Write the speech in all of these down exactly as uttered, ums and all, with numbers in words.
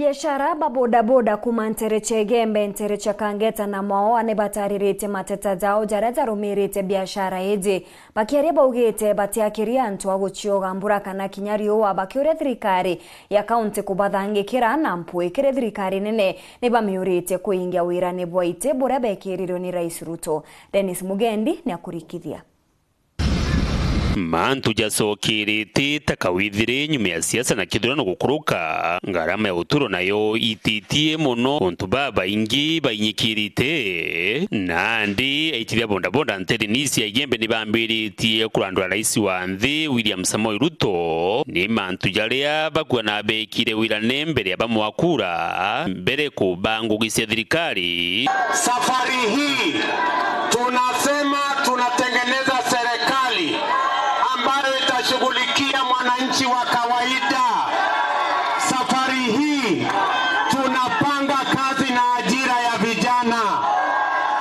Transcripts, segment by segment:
Biashara ba bodaboda kuuma nteere cia Igembe, nteere cia Kangeta na Maoa ni batariritie mateta jao jaria jarumirite biashara iji. Bakiaria baugite batiakiria antu a gucioga mbura kana kinya riua, bakiuria thirikari ya kaunti kubathangikira na mpwi kiri thirikari nene ni bamiuritie kuingia wirani bwa iti buria bekirirwe ni Rais Ruto. Dennis Mugendi ni akurikithia. Mantu jacokirite ta kawithiri nyuma ya siasa na kithurano gukuruka, ngarama ya uturo nayo ititie mono, untu babaingi bainyikirite. Nandi aitithia bodaboda nteerene cia Igembe ni bambiritie kurandura rais wa nthi William Samoei Ruto ni mantu jaria bakuana bekire wirane mbere ya bamwakura mbere kuba ngugi cia thirikari. Safari hii tunasema tunatengeneza serikali ambayo itashughulikia mwananchi wa kawaida. Safari hii tunapanga kazi na ajira ya vijana.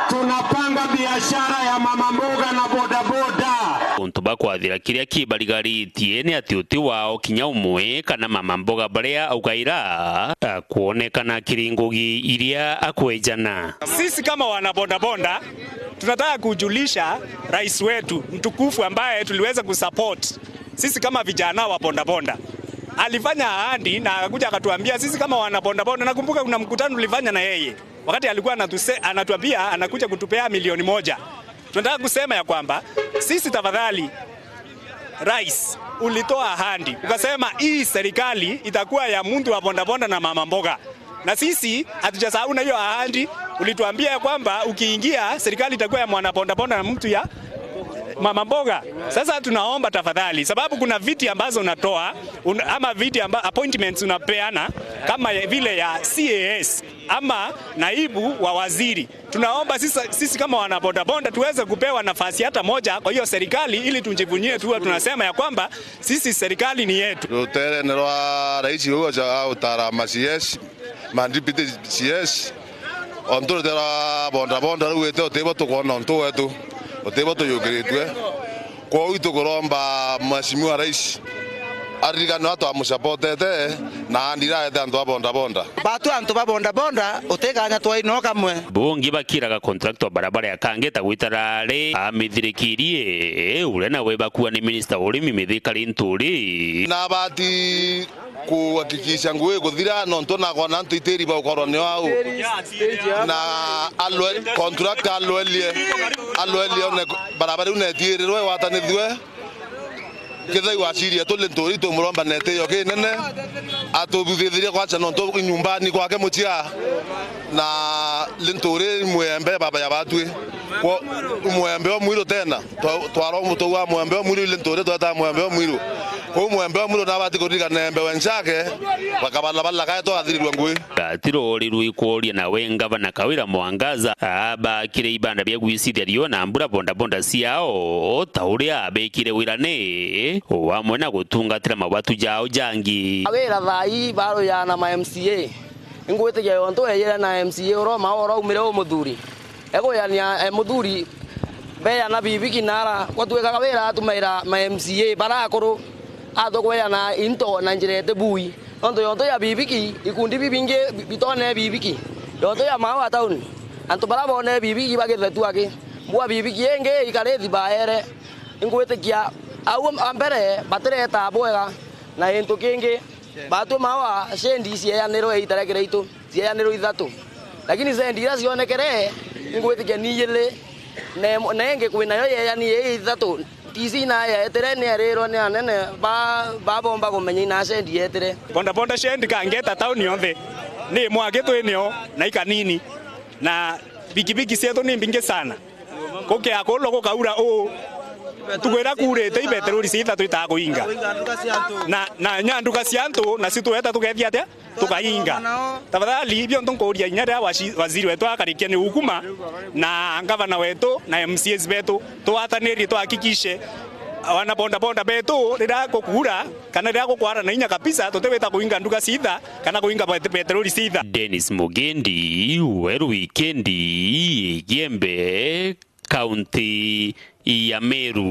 Tunapanga biashara ya mama mboga na bodaboda. Untu bakwathira kiria kibarigaritie ni ati uti wao kinya umwe kana mama mboga baria augaira, a, kwonekana kiri ngugi iria akwejana. Sisi kama wana bodaboda, tunataka kujulisha rais wetu mtukufu ambaye tuliweza kusupport sisi kama vijana wa bodaboda. Alifanya ahadi na akakuja akatuambia, sisi kama wana bodaboda, nakumbuka kuna mkutano tulifanya na yeye, wakati alikuwa anatuse-, anatuambia anakuja kutupea milioni moja. Tunataka kusema ya kwamba sisi, tafadhali, rais, ulitoa ahadi, ukasema hii serikali itakuwa ya mtu wa bodaboda na mama mboga, na sisi hatujasahau na hiyo ahadi. Ulituambia ya kwamba ukiingia, serikali itakuwa ya mwana bodaboda na mtu ya mama mboga. Sasa tunaomba, tafadhali, sababu kuna viti ambazo unatoa, un-, ama viti amba-, appointments unapeana kama ya, vile ya C A S ama naibu wa waziri. Tunaomba sisi, sisi kama wana bodaboda tuweze kupewa nafasi hata moja kwa hiyo serikali, ili tujivunie, tuwe tunasema ya kwamba sisi, serikali ni yetu. Ruteerene rwa rais uu aja-, autara ma C S, ma deputy C S, ontu ruteere rwa bodaboda ruuite, utibo tukwona untu wetu, utibo tuyukiritue. Kwou itukuromba Mheshimiwa Rais aririkane uria twamusapotete na ahadi iria aete antu a bodaboda. Batwi antu ba bodaboda, uti kaanya twaina o kamwe. Bungi bakiraga contractor wa barabara ya Kangeta gwita rari amithirikirie, uria nawe bakua ni minista wa urimi Mithika Linturi. Na abati kuhakikisha ngugi ikuthira, nontu nakwona antu itiri baukorwa nio au. Na alwe-, contractor alwelie, alwelie one barabara iu netiirirwe, igwatanithue. Kethira igwaciria tu Linturi, tumuromba na itio kinene, atubuthithirie kwacha nontu nyumbani kwake muchia. Na Linturi mwembe baba ya batwi. Kwo mwembe o mwiru tena. Twa-, twaromba tugwa mwembe o mwiru, Linturi tweta mwembe o mwiru. Kuu mwembe o mwiru nabati kuririkana embe wenchake, bakabalabala kae twathirirwe ngui. Gatirorirwe ikuria nawe ngavana Kawira Mwangaza abakire ibanda bia gwicithia riua na mbura bodaboda ciao, ta uria abekire wirane, o amwe na gutungatira mabatu jao jangi. Kawira thaa ii baruyana ma M C A. Ingwitikia yontu ejire na M C A uroma oro umire umuthuri. Eguyania, e, muthuri, beyana bibiki nara, gwatuika Kawira atumaira ma M C A bara akuru, atukweyana into na njira iti bui. Nontu yontu ya bibiki, ikundi bibingi bi-, bitone bibiki. Yontu ya Maua town, antu bara bone bibiki bagithetu aki. Mbua bibiki ingi ikarithi baere. Ingwitikia au a mbere batireta bwega na into kingi. Batwi Maua, shendi cieyanirwe itarekera itu, cieyanirwe ithatu. Lakini shendi iria cionekere, ingwitikia ni ijiri, na im-, na ingi kwi nayo yeyani ii ithatu. Tisi na yaetire ni erirwe ni anene ba, babomba kumenya ina shendi yetire. Bodaboda shendi Kangeta town yonthe, ni imwe aki twinio na ikanini, na bikibiki cietu ni mbingi sana. Gukia kulo gukaura uu, ntuku iria kuurite, ibeterori cia ithatu itaa kuinga. Na, na nya nduka cia antu, nacio tweta tukethia atia? Tukainga. Tafadhali, biontu nkuuria inya riria waci-, waziri wetu akarikia ni ukuma, na ngavana wetu, na M C As betu, twatanirie, twahakikishe wana bodaboda betu, riria gukuura, kana riria gukwara na inya kabisa, tutiwita kuinga nduka cia itha, kana kuinga bet-, beterori cia itha. Dennis Mugendi, Weru Wikendi, Igembe, kaunti ya Meru.